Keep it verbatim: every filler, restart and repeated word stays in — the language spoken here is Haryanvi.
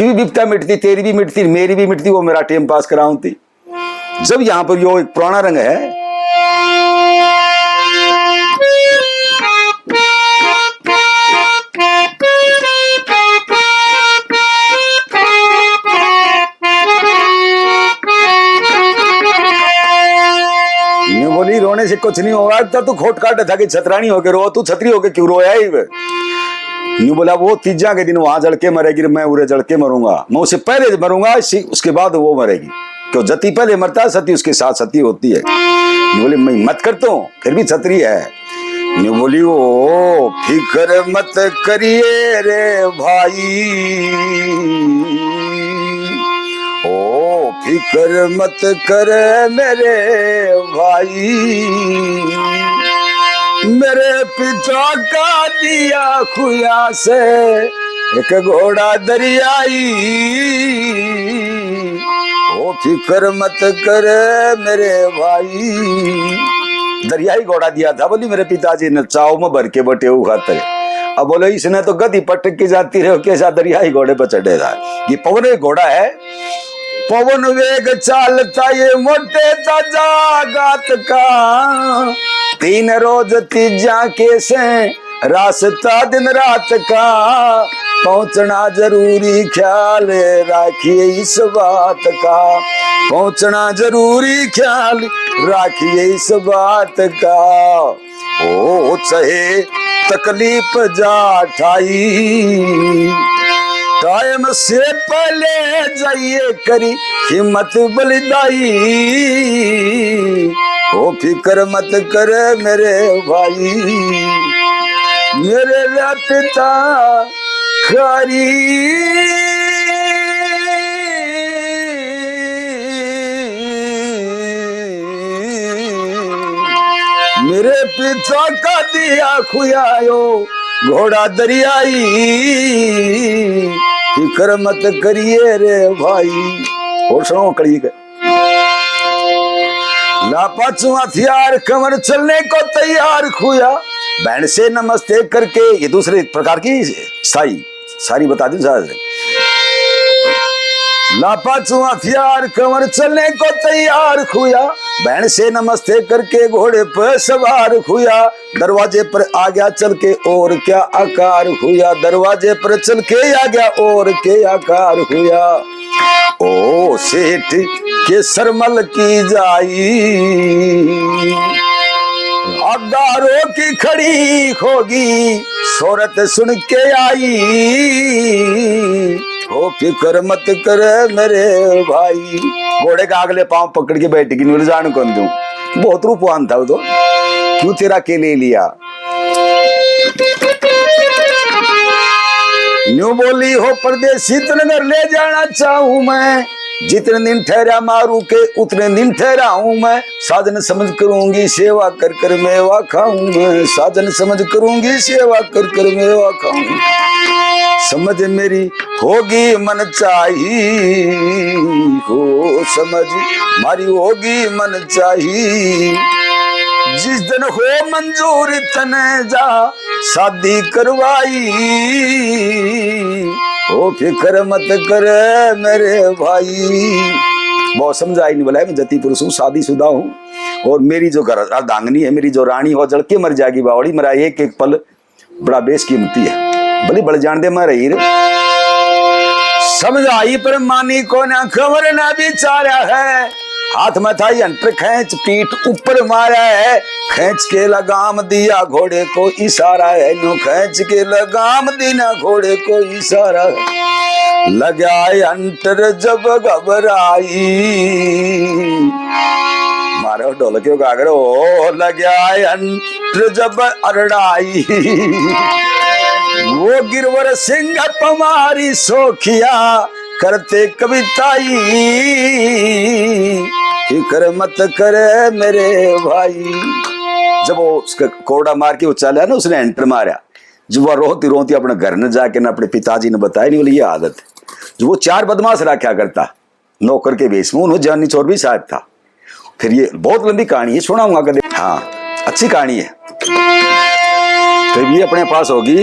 भी विपता मिटती, तेरी भी मिटती, मेरी भी मिटती, वो मेरा टाइम पास कराऊंती। जब यहाँ पर यो एक पुराना रंग है। न्यू बोली, रोने से कुछ नहीं होगा, इतना तू खोट काट था कि छतरानी होके रो, तू छतरी होके क्यों रोया ही वे? न्यू बोला, वो तीजा के दिन वहां जल के मरेगी, मैं उरे जल के मरूंगा, मैं उससे पहले मरूंगा, इसी, उसके बाद वो मरेगी। क्यों जती पहले मरता है, सती उसके साथ सती होती है। न्यू बोली, मैं मत करता हूँ, फिर भी छतरी है। न्यू बोली, ओ फिकर मत करिए रे भाई, ओ फिकर मत कर मेरे भाई, मेरे पिता का दिया खुया से एक घोड़ा दरियाई, ओ फिकर मत कर मेरे भाई। दरियाई घोड़ा दिया था, बोली, मेरे पिताजी ने चाव में भर के बटेऊ खातर। अब बोलो, इसने तो गधी पटक के जाती रहो, कैसा दरियाई घोड़े पर चढ़ेगा? ये पवन एक घोड़ा है। पवन वेग चालता ये मोटे ताजा गात का, तीन रोज तीजा के से रास्ता दिन रात का, पहुंचना जरूरी ख्याल राखिए इस बात का, पहुंचना जरूरी ख्याल राखिए इस बात का। ओ चाहे तकलीफ जा ठाई, टाइम से पहले जाइए करी हिम्मत बलिदाई। ओ फिकर मत कर मेरे भाई, मेरे रे पिता खारी। मेरे पिता का दिया खुयायो घोड़ा दरियाई, फिकर मत करिए रे भाई। और सुनो कली के। ला पाछू हथियार कमर चलने को तैयार खुया, बहन से नमस्ते करके, ये दूसरे प्रकार की साई, सारी बता दी सारे। ला पाछू हथियार कमर चलने को तैयार खुया, बहन से नमस्ते करके घोड़े पे सवार खुया, दरवाजे पर आ गया चल के और क्या आकार हुआ, दरवाजे पर चल के आ गया और क्या आकार हुआ। ओ सेठ के सरमल की जाई, अगारो की खड़ी होगी, सोरत सुन के आई। ओ फिकर मत कर मेरे भाई, घोड़े का अगले पांव पकड़ के बैठ गई, न्यू जान कौन दूं, बहुत रूपवान था वो तो, क्यों तेरा के ले लिया। न्यू बोली, हो परदेसी, तन घर ले जाना चाहूं मैं, जितने दिन ठहरा मारू के उतने दिन ठहरा हूं मैं, साजन समझ करूंगी सेवा कर कर मेवा खाऊं मैं, साजन समझ करूंगी सेवा कर कर मेवा खाऊं। समझ मेरी होगी मन चाही, हो समझ मारी होगी मन चाही। जिस दिन हो मंजूर तने जा शादी करवाई, ओ फिकर मत कर मेरे भाई। बहुत समझाई नहीं बोला, मैं जति पुरुष हूँ, शादीशुदा हूँ, और मेरी जो घर अर्धांगनी है, मेरी जो रानी हो, जल के मर जाएगी बावड़ी, मेरा एक एक पल बड़ा बेशकीमती है, भली बल जान दे मैं रही रे। समझाई पर मानी को ना, खबर ना बिचारा है। हाथ में था यंत्र खींच, पीठ ऊपर मारा है। खींच के लगाम दिया घोड़े को इशारा है, न्यू खींच के लगाम दी ना घोड़े को इशारा है। लगा यंत्र जब घबराई, मारो ढोलकियों का आगरो, लगा यंत्र जब अरड़ाई, वो गिरवर सिंह पमारी सोखिया करते कविताई, फिकर मत करे मेरे भाई। जब वो उसका कोरडा मार के वो चला ना, उसने एंटर मारा, जब वो रोती रोती अपने घर न जाके ना अपने पिताजी ने बताया, नहीं बोले ये आदत। जो वो चार बदमाश रखा करता नौकर के भेष में, उन्होंने जानी चोर भी साहब था। फिर ये बहुत लंबी कहानी है, सुनाऊंगा कदे। हाँ, अच्छी कहानी है। फिर ये अपने पास होगी।